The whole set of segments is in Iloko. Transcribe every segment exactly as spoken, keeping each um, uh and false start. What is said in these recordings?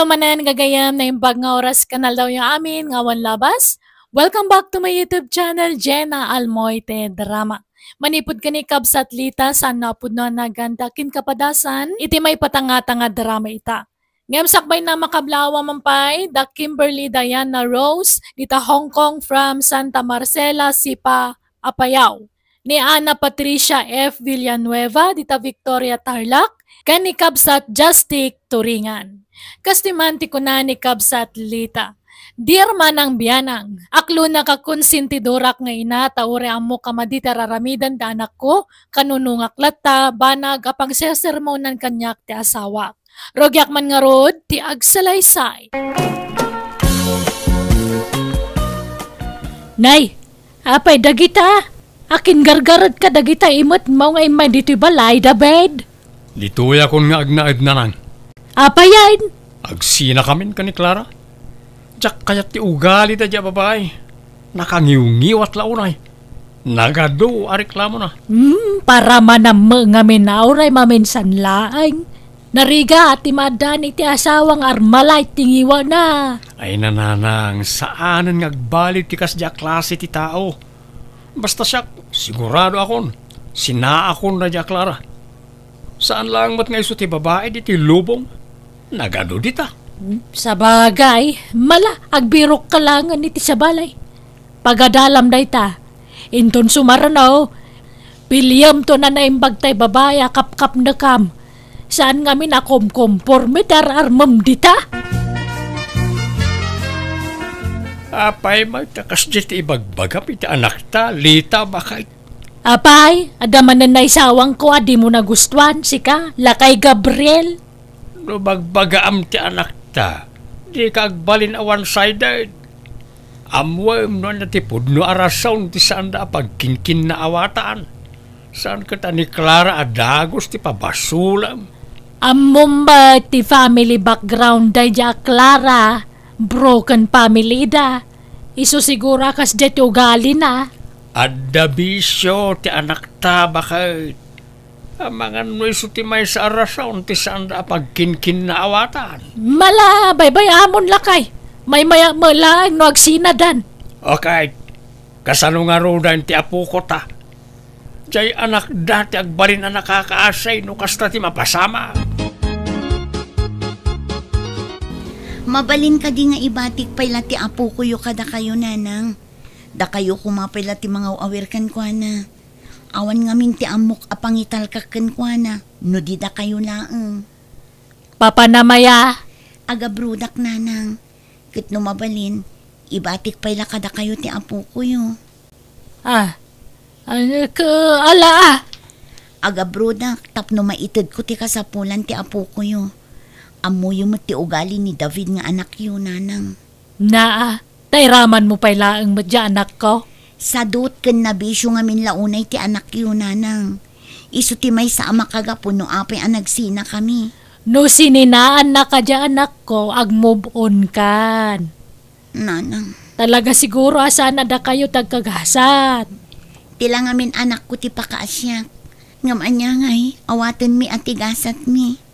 Manen gagayam, naimbag nga oras ken aldawyo amin nga awan labas. Welcome back to my YouTube channel, Jenna Almoite Drama. Manipud ken ni Kabsat Lita, saan nga pudno a naganta ken kapadasan iti maipatangata nga drama ita. Ngem sakbayna, makablaawa man pay da Kimberly Diana Rose, dita Hong Kong from Santa Marcela, Sipa, Apayao. Ni Ana Patricia F. Villanueva, dita Victoria, Tarlac, ken ni Kabsat Justic Turingan. Kastoy man ti kuna ni Kabsat Lita, "Dear Manang Bianang, aklona ka konsentidorak nga ina, ta uray ammok a madi ti ar-aramiden ti anakko, kanunongak latta, banag a pagsesermonan kaniak ti asawak. Rugiak man ngarud ti agsalaysay." Nay, apay dagita? Akin gargaret ka dagita imet mo nga immay ditoy balay, David? Ditoyakon nga agnaed, nanang. Apayen? Agsinakamin ken ni Clara. Diak kayat ti ugali daydi a babai. Nakangiwngiwat la unay. Nagadu a reklamona. Hmm, para manammo ngamin a uray maminsan laeng. Narigat ti maaddaan iti asawa nga armalay ti ngiwana. Ay, nanang, saanen nga agbalin ti kasdi a klase ti tao. Basta siak, sigurado akon, sinaakon daydi a Clara. Saan laeng met nga isu ti babai ditoy lubong. Nagadu dita. Sabagay, mala, agbirok ka laengen iti sabali. Pagadalam dayta. Inton sumarno, piliyemto a naimbag tay babai a kapkapnekam. Saan ngamin a kumkumporme ti ar-armem dita? Apay, mayta kasdi ti ibagbagam iti anakta, Lita, baket? Apay, adda manen naisawangko a dimo nagustuan, sika, lakay Gabriel? No bagbagaam ti anakta, dika agbalin a one-sided. Ammoem no ania ti pudno a rason ti saanda a pagkinkinnaawatan. Saan ket a ni Clara a dagus ti pabasolem. Ammom met ti family background daydi a Clara, broken family ida. Isu siguro a kasdi ti ugalina. Adda bisio ti anakta, baket. Amangan no isu ti maysa a rason ti saanda a pagkinkinnaawatan. Mala, baybay-amon lakay. Maymayak met laeng no agsinadan. Okay. Kasano ngaruden ti apoko ta? Diay anakda ti agbalin a nakakaasay no kasta ti mapasamak. Mabalin kadi nga ibatik pay la ti apokoyo kadakayo, nanang? Dakayo koma pay la ti mangaw-awir kenkuana. Awan ngamin ti ammok a pangitalkak kenkuana no di dakayo laeng. Papanam aya? Agabrodak, nanang. Ket no mabalin, ibatik pay la kadakayo ti apokoyo. Ah, ah, ke-, ala, ah. Agabrodak tapno maitedko ti kasapulan ti apokoyo. Ammoyo met ti ugali ni David nga anakyo, nanang. Naa, ta iramanmo pay laeng met diay anakko. Sadut ken nabisio ngamin la unay ti anakyo, nanang. Isu ti maysa a makagapu no apay a nagsinakami. No sininaannaka diay anakko, agmove on kan. Nanang. Talaga siguro a saan a dakayo ti agkagasat. Ti la ngamin anakko ti pakaasiak. Ngem ania ngay, awatenmi a ti gasatmi.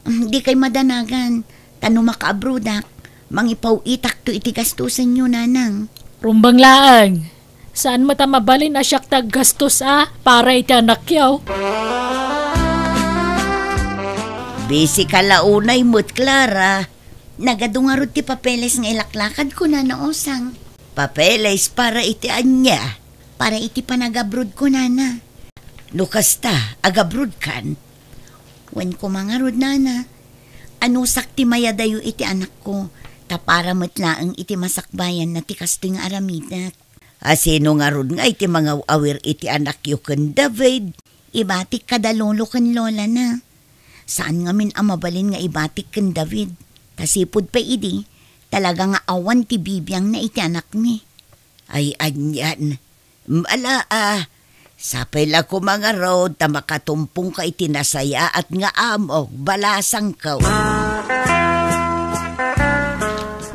Dikay madanagan, ta no makaabrodak, mangipaw-itakto iti gastosenyo, nanang. Rumbeng laeng. Saan met a mabalin a siak ti aggastos a para iti anakyo. Busy ka la unay met, Clara. Nagadu ngarud ti papeles nga ilaklakadko, Nana Osang. Papeles para iti ania? Para iti panagabrodko, Nana. No kasta, agabrodkan? Wen koma ngarud, Nana. Anusak ti mayadayo iti anakko, ta para met laeng iti masakbayanna ti kastoy nga aramidek. A sino ngarud nga iti mangaw-awir iti anakyo ken David? Ibatik kada lolo ken lolana. Saan ngamin a mabalin nga ibatik ken David, ta sipud pay idi, talaga nga awan ti bibiangna iti anakmi. Ay, anian. Mala a, sapay la koma ngarud ta makatumpongka iti nasayaat nga amok, balasangko.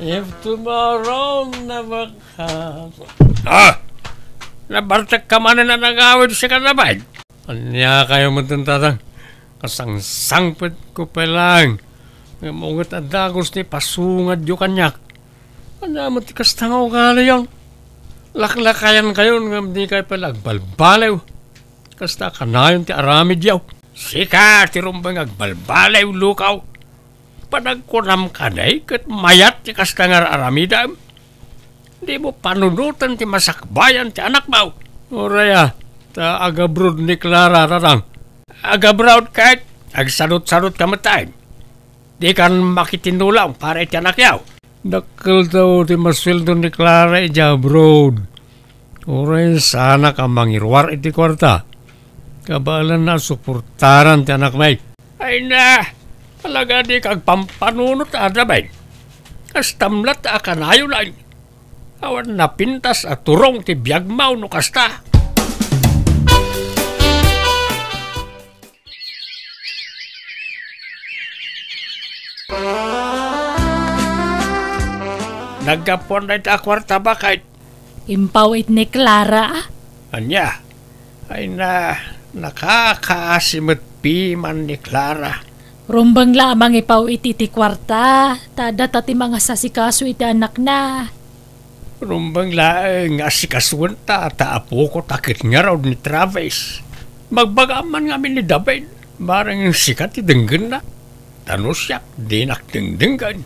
If tomorrow never comes. Ah! Nabartek ka manen a nagawid, sika, David? Ania kayo met, Tatang? Kasangsangpetko pay laeng. Ngem unget a dagus ti pasungadyo kaniak. Ania met ti kasta nga ugaliyon? Laklakayankayon ngem dikay pay la agbalbaliw. Kasta kanayon ti aramidyo. Sika ti rumbeng nga agbalbaliw, lukaw. Panagkunam kadi ket mayat ti kasta nga ar-aramidem? Dimo panunoten ti masakbayan ti anakmo. Uray a, ta agabroad ni Clara, tatang. Agabroad ket agsadutsadutka met, tay. Dikan makitinulong para iti anakyo. Dakkel taw ti masueldo ni Clara idiay abroad. Uray saanak a mangiruar iti kuarta. Kabaelanna a suportaran ti anakmi. Ay na, talaga dika agpampanunot a, David. Kastam latta a kanayon. Awan napintas a turong ti biagmo no kasta. Naggapuan dayta a kuarta, baket. Impaw-it ni Clara, a? Ania? Ay na, nakakaasi met piman ni Clara. Rumbeng la a mangipaw-it iti kuarta, ta adda ta ti mangasasikaso iti anakna. Rumbeng laeng nga asikasuenta ta apoko ta ket ngarud ni Travis. Magbagaam man ngamin ni David, bareng sika ti denggenna. Ta no siak, dinak dengdenggen.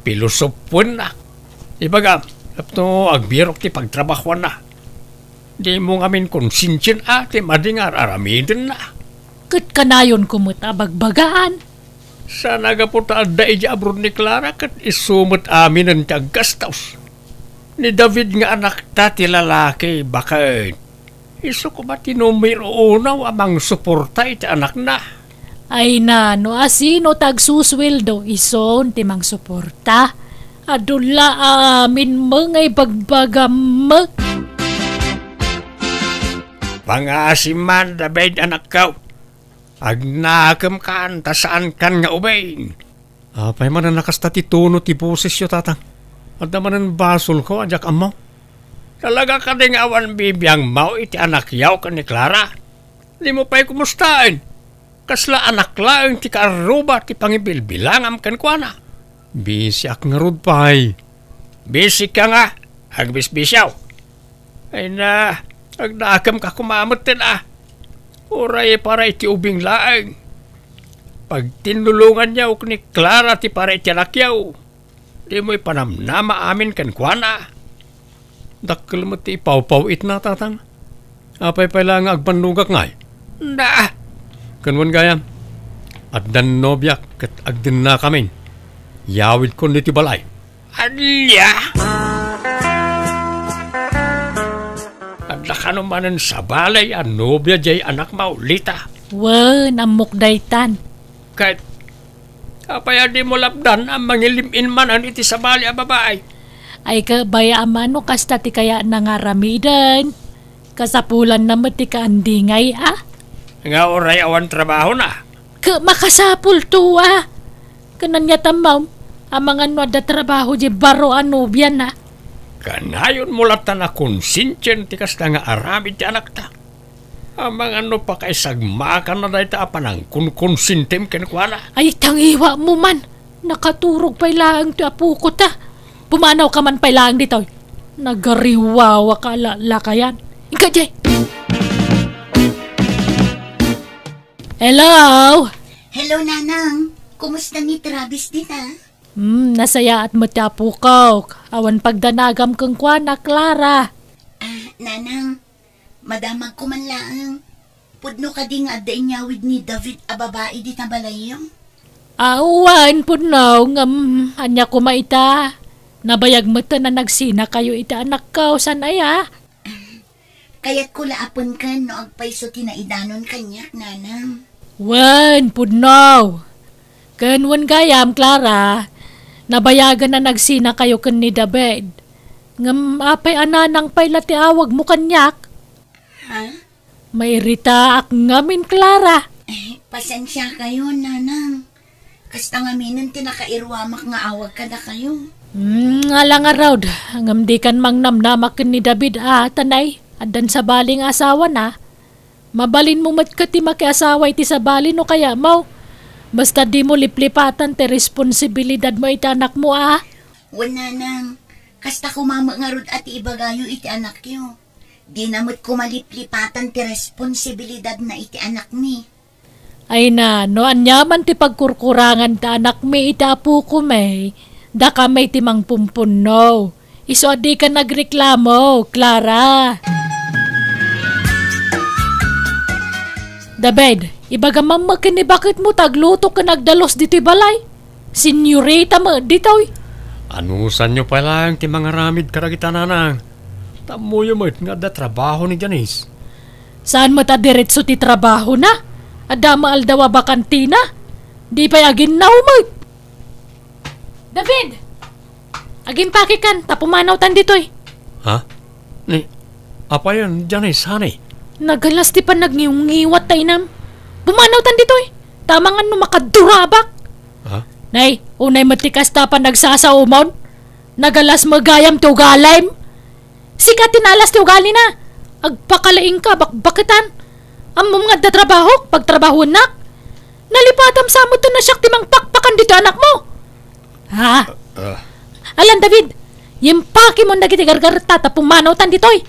Pilosopoennak. Ibagam, tapno agbirok ti pagtrabahoanna. Dimo ngamin konsensian a ti madi nga ar-aramidenna. Ket kanayonko met a bagbagaan. Saan a gapu ta adda idiay abroad ni Clara ket isu met aminen ti aggastos. Ni David nga anakta ti lalaki, baket. Isu koma ti numero uno a mangsuporta iti anakna. Ay na, no asino ti agsusueldo, isun ti mangsuporta. Adu la amin met nga ibagbagam met. Pangaasi man, David, anakko. Agnakemkan ta saankan nga ubing. Apay manen a kasta ti tono ti bosesyo, tatang? Adda manen basolko a diak ammo? Talaga kadi nga awan bibiangmo iti anakyo ken ni Clara? Dimo pay kumustaen? Kasla anak laeng ti kaarruba ti pangibilbilangam kenkuana. Bisiak ngarud pay. Bisika nga, agbisbisiaw. Ay na, agdakemka koma metten a. Uray para iti ubing laeng. Pagtinnulonganyo ken ni Clara ti para iti anakyo. Dimo ipanamnama amin kenkuana. Dakkel met ti ipawpaw-itna, tatang. Apay pay la nga agbannogak ngay? Da! Ken wen gayam, addan nobiak ket agdennakamin. Yawidkon ditoy balay. Ania? Adda kano manen sabali a nobia diay anakmo, Lita? Wen, ammok daytan. Ket apay a dimo lapdan a mangilim-in manen iti sabali a babai? Ay, kabayaan no kasta ti kayatna nga aramiden. Kasapulanna met ti kaandingay, a? Nga uray awan trabahona? Ket makasapulto, a? Ken ania tammo, amangan no adda trabaho diay baro a nobiana? Kanayonmo latta a konsensian ti kasta nga aramid ti anakta. Amangan no pakaisagmakanna dayta a panangkonkonsentim kenkuana? Ay, tangiwamo man! Nakaturog pay laeng ti apoko ta. Pumanawka man pay laeng ditoy. Nagariwawaka a lakayan. Inka, Jay! Hello! Hello, Nanang. Kumusta ni Travis dita? Hmm, nasayaat met ti apokok. Awan pagdanagam kenkuana, Clara. Ah, Nanang, madamagko man laeng. Pudno kadi nga adda inyawid ni David a babai dita balayyo? Awan, pudno, ngem ania koma ita? Nabayag metten a nagsinakayo iti anakko, saan aya? Kayatko la a penken no agpayso ti naidanon kaniak, Nanang. Wen, pudno. Ken wen gayam, Clara, nabayagen a nagsinakayo ken ni David. Ngem apay a Nanang pay la ti awagmo kaniak? Ha? Mairitaak ngamin, Clara. Eh, pasensiakayo, Nanang. Kasta ngaminen ti nakairuamak nga awag kadakayo. Hmm, ala ngarud, ngem dikan mangnamnama ken ni David a, tanay, addan sabali nga asawana. Mabalinmo met ket ti makiasawa iti sabali no kayatmo. Basta dimo liplipatan ti responsibilidadmo iti anakmo, a? Wen, nanang, kasta koma met ngarud a ti ibagayo iti anakyo. Dina met koma liplipatan ti responsibilidadna iti anakmi. Ay na, no aniaman ti pagkurkurangan ti anakmi iti apokon, dakayo ti mangpumpunno. Isu a dika nagreklamo, Clara. David, ibagam met ken ni baketmo ta agluto ken agdalus ditoy balay. Senyorita met ditoy. Anusanyo pay laeng ti mangaramid kadagita, nanang? Ta ammoyo met nga adda trabaho ni Janice. Saan met a diretso ti trabahona? Adda met aldaw a bakantina? Di pay aginnaw met. David! Agimpakekan, ta pumanawtan ditoy. Ha? Ni, apayen, Janice, honey? Nagalas ti pannagniwngiwat ta inam. Pumanawtan ditoy. Ta amangan no makadurabak. Ha? Nay, unay met ti kasta pannagsasaomon. Nagalas met gayam ti ugalim. Sika ti naalas ti ugalina. Agpakalaingka, bakbaketan. Ammom nga adda trabahok, pagtrabahoennak. Nalipatam sa met no siak ti mangpakpakan ditoy anakmo. Ha? Ah. Alan, David, impakemon dagiti gargaretta ta pumanawtan ditoy.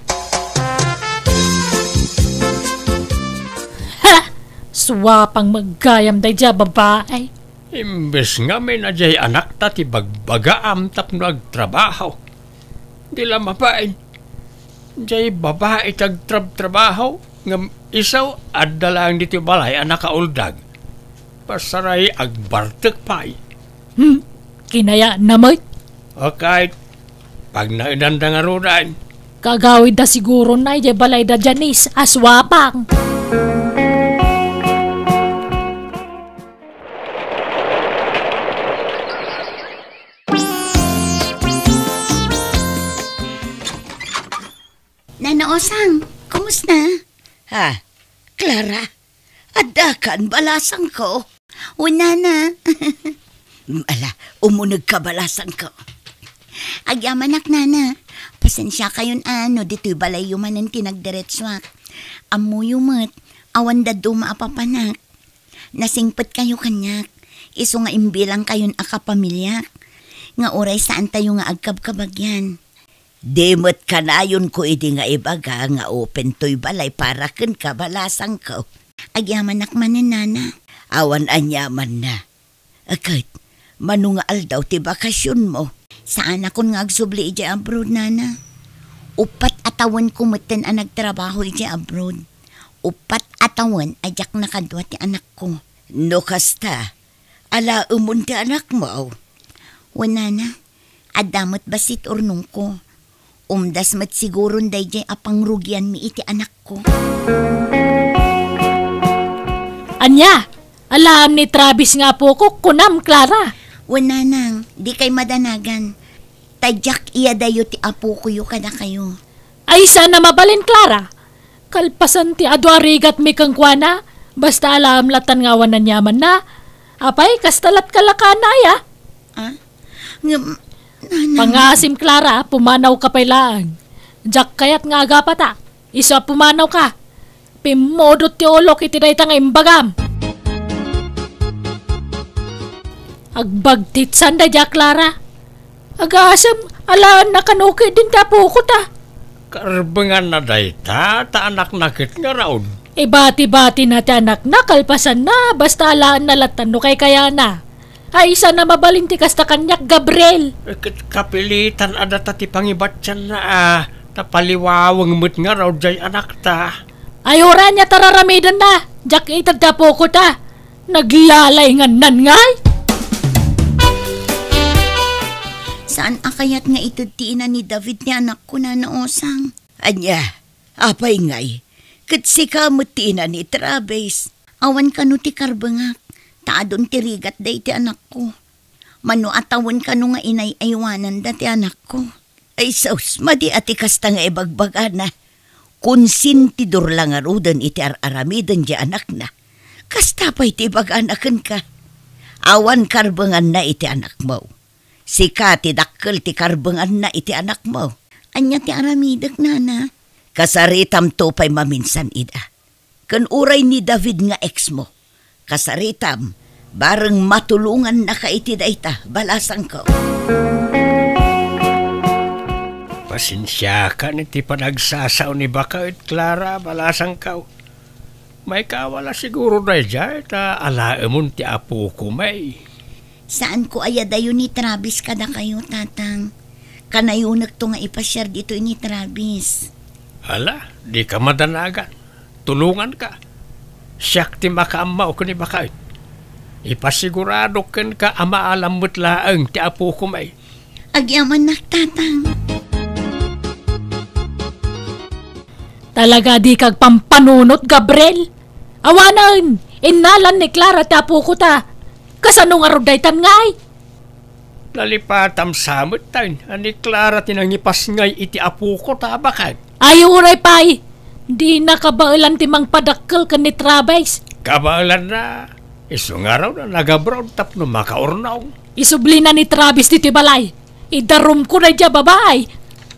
Ha! Suapang met gayam daydiay a babai. Imbes ngamin a diay anakta ti bagbagaam tapno agtrabaho. Di la mabain. Diay babai ti agtrabtrabaho, ngem isu adda laeng ditoy balay a nakauldag. Pasaray agbartek pay. Hmm, kinayatna met. Okay, pagnaedanda ngaruden. Kagawidda siguro na idiay balayda Janice a suapang. Nana Osang, kumusta? Ha? Clara, addakan balasangko? O, nana. Ala, umunegka balasangko. Agyamanak, nana. Pasensiakayon a no ditoy balayyo manen ti nagdiretsuak. Ammoyo met, awan dadduma a papanak. Nasingpetkayo kaniak, isu nga imbilangkayon a kapamiliak, nga uray saantayo nga agkabkabagian. Di met kanayonko idi nga ibaga nga open toy balay para kenka, balasangko. Agyamanak manen, nana. Awan aniamanna. Ket, mano nga aldaw ti bakasionmo? Saanakon nga agsubli idiay abroad, nana. Uppat a tawenko metten a nagtrabaho idiay abroad. Uppat a tawen a diak nakadua ti anakko. No kasta, alaemon ti anakmo? Wen, nana, adda met bassit urnongko. Umdas met siguron daydiay a pangrugianmi iti anakko. Ania? Alaem ni Travis nga apokok, kunam, Clara? Wen, nanang, dikay madanagan. Ta diak iyadayo ti apokoyo kadakayo. Ay, saan a mabalin, Clara. Kalpasan ti adu a rigatmi kenkuana, basta alaem latan nga awan aniamanna. Apay, kasta lat kalakana, aya? Ah? Ngem, nanang. Pangaasim, Clara, pumanawka pay laeng. Diak kayat nga agapatak. Isu a pumanawka. Pimmudot ti ulok iti dayta nga imbagam. Agbagtitsan daydiay a Clara. Agasem, alaenna kano ketdin ti apokota. Karbenganna dayta, ta anakna ket ngarud. Ibati-batina ti anakna, kalpasanna, basta alaenna latan no kaykayana. Ay, saan a mabalin ti kasta kaniak, Gabriel. Eh, ket kapilitan a data ti pangibatianna, a, ta paliwaweng met ngarud diay anakta. Ay, uray ania ta raramidenna, diak ited ti apokota. Naglalaingannan ngay. Saan a kayat nga ited ti ina ni David ti anakko, Nana Osang? Ania, apay ngay? Ket sika met ti ina ni Travis. Awan kano ti karbengak, ta adun ti rigat daydi anakko. Mano a tawen kano nga inay-aywananda ti anakko. Ay sus, madi a ti kasta nga ibagbagana. Konsentidor la ngaruden iti ar-aramiden diay anakna. Kasta pay ti ibagana kenka. Awan karbenganna iti anakmo. Sika ti dakkel ti karbenganna iti anakmo. Ania ti aramidek, nana? Kasaritamto pay maminsan ida. Ken uray ni David nga exmo, kasaritam Bareng matulongannaka iti dayta, balasangko. Pasensiakan iti panagsasao ni baket, Clara, balasangko. Maikawala siguro daydiay ta alaemon ti apoko, may. Saanko a yadayo ni Travis kadakayo, Tatang. Kanayonekto nga ipasiar ditoy ni Travis. Hala, dika madanagan. Tulonganka. Siak ti makaammo ken ni baket. Ipasiguradok kenka a maalam met laeng ti apoko, may. Agyamannak, Tatang. Talaga dika agpampanunot, Gabriel. Awanen, innalan ni Clara ti apoko ta. Kasano ngarud daytan, ngay? Nalipatam sa met ta ni Clara ti nangipasngay iti apoko ta, baket. Ay, uray pay. Dina kabaelan ti mangpadakkel ken ni Travis. Kabaelanna. Isu ngarud a nag-abroad tapno makaurnong. Isublina ni Travis ditoy balay. Idarumko daydiay a babai.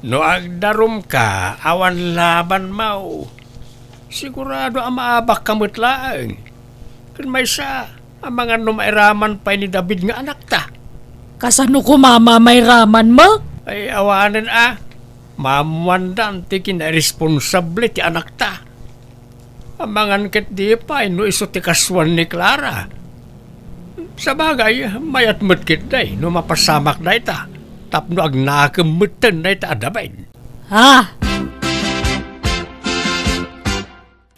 No agdarumka, awan labanmo. Sigurado a maabakka met laeng. Ken maysa, amangan no mairaman pay ni David nga anakta. Kasano koma a mairamanmo? Ay, awanen a. Maammoandan ti kinairesponsable ti anakta. Amangan ketdi pay no isu ti kasuan ni Clara. Sabagay, mayat met ketdi no mapasamak dayta, tapno agnakem metten dayta a David. Ah!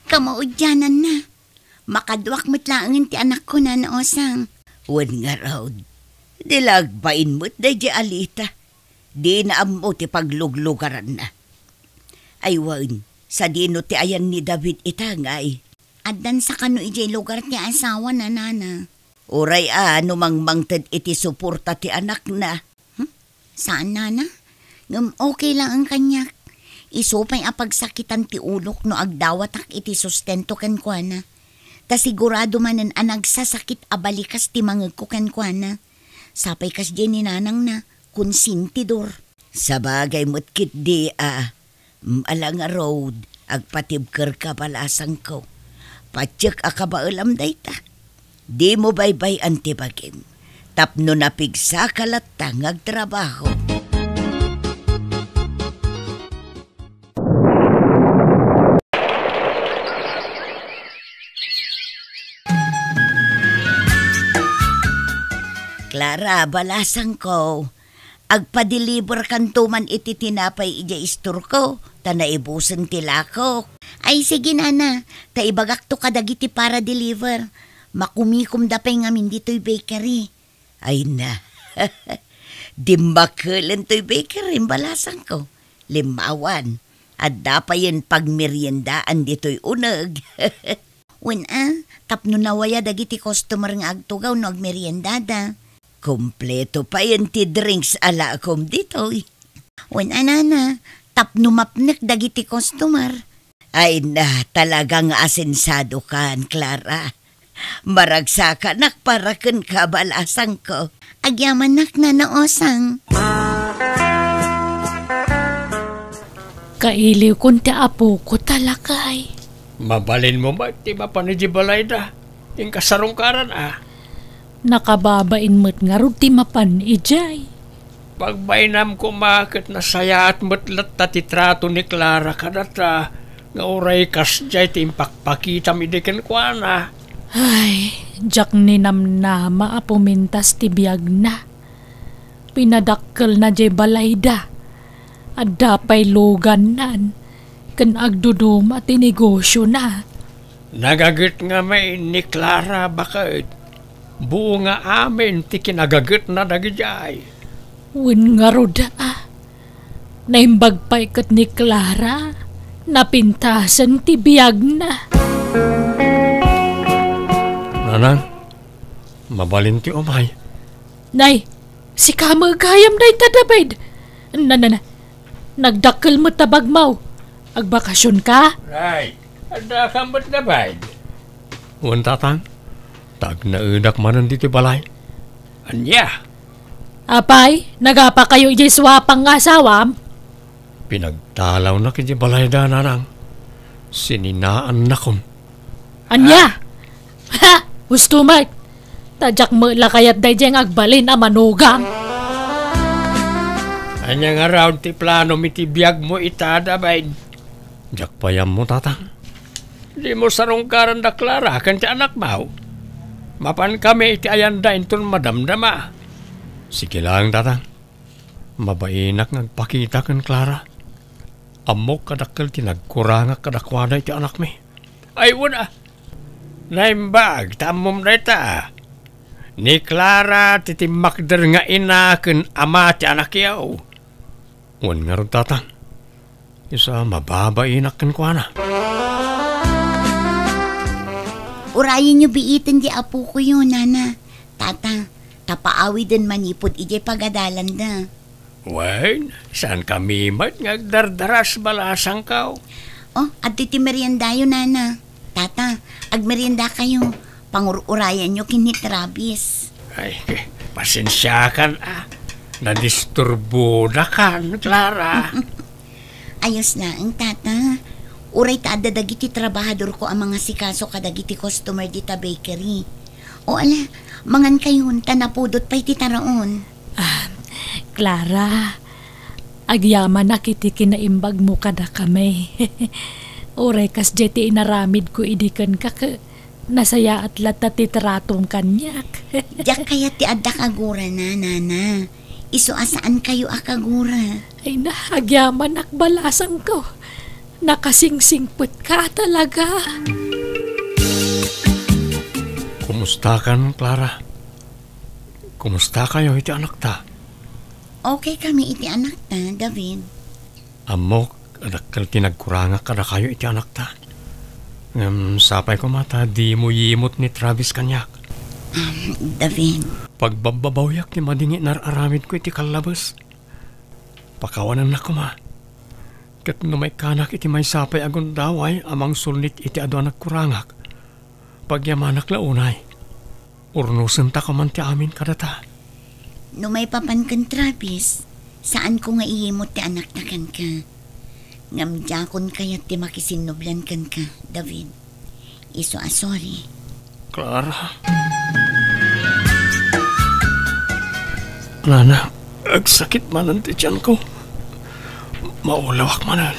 Kamaudiananna. Makaduak met laengen ti anakko, Nana Osang. Wen ngarud, di la agbain met daydiay a Lita. Dina ammo ti pagluglugaranna. Ay wen, sadino ti ayan ni David ita, ngay? Addan sa kano idiay lugar ti asawana, Nana. Uray a no mangmangted iti suporta ti anakna. Hmm? Saan, Nana? Ngem okay laeng kaniak. Isu pay a pagsakitan ti ulok no agdawatak iti sustento kenkuana. Ta sigurado manen a nagsasakit a balikas ti mangegko kenkuana. Sapay kasdiay ni nanangna, konsentidor. Sabagay met ketdi a, mm, ala ngarud, agpatibkerka, balasangko. Patiek a kabaelam dayta. Dimo baybay-an ti bagim, tapno napigsaka latta nga agtrabaho. Clara, balasangko, agpa-deliver kanto man iti tinapay idiay istorko, ta naibusen ti lakok. Ay, sige, Nana, ta ibagakto kadagiti para deliver. Makumikomda pay ngamin ditoy bakery. Ay na, dimmakelen toy bakery, balasangko. Limmawan, adda payen pagmeriendaan ditoy uneg. Wen a, tapno nawaya dagiti customer nga agtugaw no agmeriendada. Kompleto payen ti drinks a lakom ditoy. Wen a, Nana, tapno mapnek dagiti customer. Ay na, talaga nga asensadokan, Clara. Maragsakanak para kenka, balasangko. Agyamannak, Nana Osang. Kailiwkon ti apoko ta, lakay. Mabalinmo met ti mapan idiay balayda. Inka sarungkaran a. Nakababain met ngarud ti mapan idiay. Pagbainam koma ket nasayaat met latta ti trato ni Clara kadata nga uray kasdiay ti impakpakitam idi kenkuana. Ay, diak ninamnama a pumintas ti biagna. Pinadakkelna diay balayda. Adda pay lugannan ken agduduma ti negosiona. Nagaget ngamin ni Clara baket. Buo nga amin ti kinagagetna dagidiay. Wen ngarud a, naimbag pay ket ni Clara, napintasen ti biagna. Nanang, mabalin ti umay. Nay, sika met gayam dayta, David. Na, na, na. Nagdakkel met ta bagmo. Agbakasionka? Nay, adda ka met, David? Wen, Tatang. Tagnaedak manen ditoy balay. Ania? Apay, nagapakayo idiay suapang nga asawam? Pinagtalawnak idiay balayda, Nanang. Sininaannakon. Ania? Ah. Ha! Husto met! Ta diak met la kayat daydiay nga agbalin a manugang. Ania ngarud ti planom iti biagmo ita, David? Diak pay ammo, Tatang. Dimo sarungkaran da Clara ken ti anakmo. Mapankami iti ayanda inton madamdama. Sige laeng, Tatang. Mabainak nga agpakita ken Clara. Ammok a dakkel ti nagkurangak kadakuada iti anakmi. Ay, wen a. Naimbag ta ammom dayta. Ni Clara ti timmakder nga ina ken ama ti anakyo. Wen ngarud, Tatang. Isu a mababainak kenkuana. Urayenyo biiten ti apokoyo, Nana, Tata, ta paawiden manipud idiay pagadalanda. Wen, saankami met nga agdardaras, balasangko. Oh, adtoy ti meriendayo, Nana. Tata, agmeriendakayo. Pangur-urayanyo ken ni Travis. Ay, pasensiakan a. Nadisturbodakan, Clara. Ayos laeng, Tata. Uray ta adda dagiti trabahadorko a mangasikaso kadagiti customer dita bakery. O ala, mangankayon ta napudot pay ti taraon. Ah, Clara, agyamanak iti kinaimbagmo kadakami. Uray kasdiay ti inaramidko idi kenka, ket nasayaat latta ti tratom kaniak. Diak kayat ti adda kagurana, Nana. Isu a saankayo a kagura. Ay na, agyamanak, balasangko. Nakasingsingpetka talaga. Kumustakan, Clara? Kumustakayo iti anakta? Okay kami iti anakta, David. Ammok a dakkel ti nagkurangak kadakayo iti anakta. Ngem sapay koma ta dimo yimot ni Travis kaniak. Um, David. Pagbabbabawiak ti madi nga inar-aramidko iti kallabes. Pakawanennak koma. Ket no maikkanak iti maysa pay a gundaway a mangsulnit iti adu a nagkurangak, pagyamanak la unay. Urnosenta koma ti amin kadata. No maipapan ken Travis, saanko nga iyimot ti anakta kenka. Ngem diakon kayat ti makisinnublan kenka, David. Isu a sorry. Clara. Nana, agsakit manen ti tianko. Maulawak manen.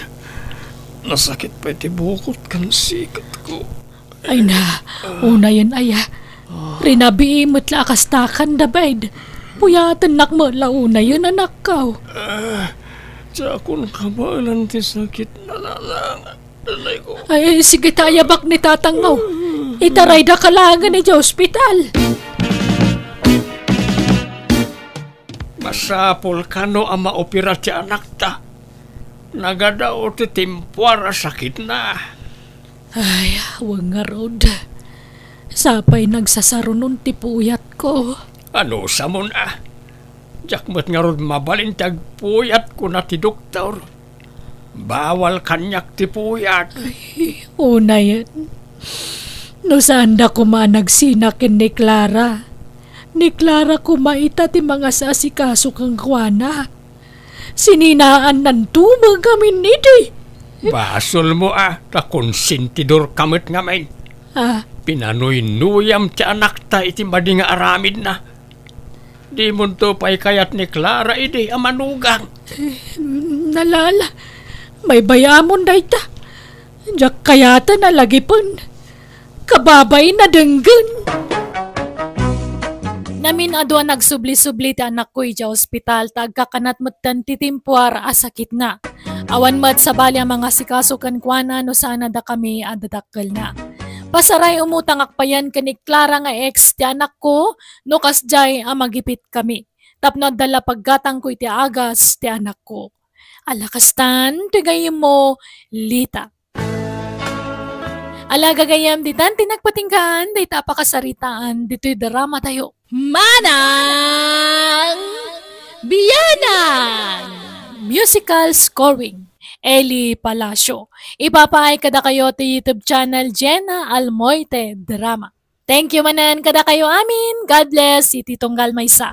Nasakit pay ti bukot ken siketko. Ay na, unayen aya. Rinabii met la a kastakan, David. Puyatennak met la unayen, anakko. Ah, diakon kabaelan ti sakit, Nana. Ay, sige ta, ayabak ni tatangmo. Itaraydaka laengen idiay ospital. Masapul kano a maopera ti anakta. Nagadaw ti timpuar a sakitna. Ay, wen ngarud. Sapay nagsasarunon ti puyatko. Anusamon a? Diak met ngarud mabalin ti agpuyat, kuna ti doktor. Bawal kaniak ti puyat. Ay, unayen. No saanda koma a nagsina ken ni Clara. Ni Clara koma ita ti mangasasikaso kenkuana. Sininaannanto met ngamin idi. Basolmo a, ta konsentidorka met ngamin. Ah. Pinanuynuyam ti anakta iti madi nga aramidna. Dimonto pay kayat ni Clara idi a manugang. Eh, nalala. Baybay-amon dayta. Diak kayaten a lagipen. Kababain a denggen. Namin-adu a nagsubli-subli ti anakko idiay ospital ta agkakanat metten ti timpuar a sakitna. Awan met sabali a mangasikaso kenkuana no saan a dakami a dadakkelna. Pasaray, umutangak payen ken ni Clara nga ex ti anakko no kasdiay a magipitkami. Tapno adda la paggatangko iti agas ti anakko. Ala kastan, ti gayyemmo, Lita. Ala gagayyem, ditan ti nagpatinggaan dayta a pakasaritaan ditoy dramatayo. Manang Bianang! Musical scoring, Eli Palacio. Ipapaay kadakayo ti YouTube channel Jenna Almoite Drama. Thank you manen kadakayo amin. God bless iti tunggal maysa.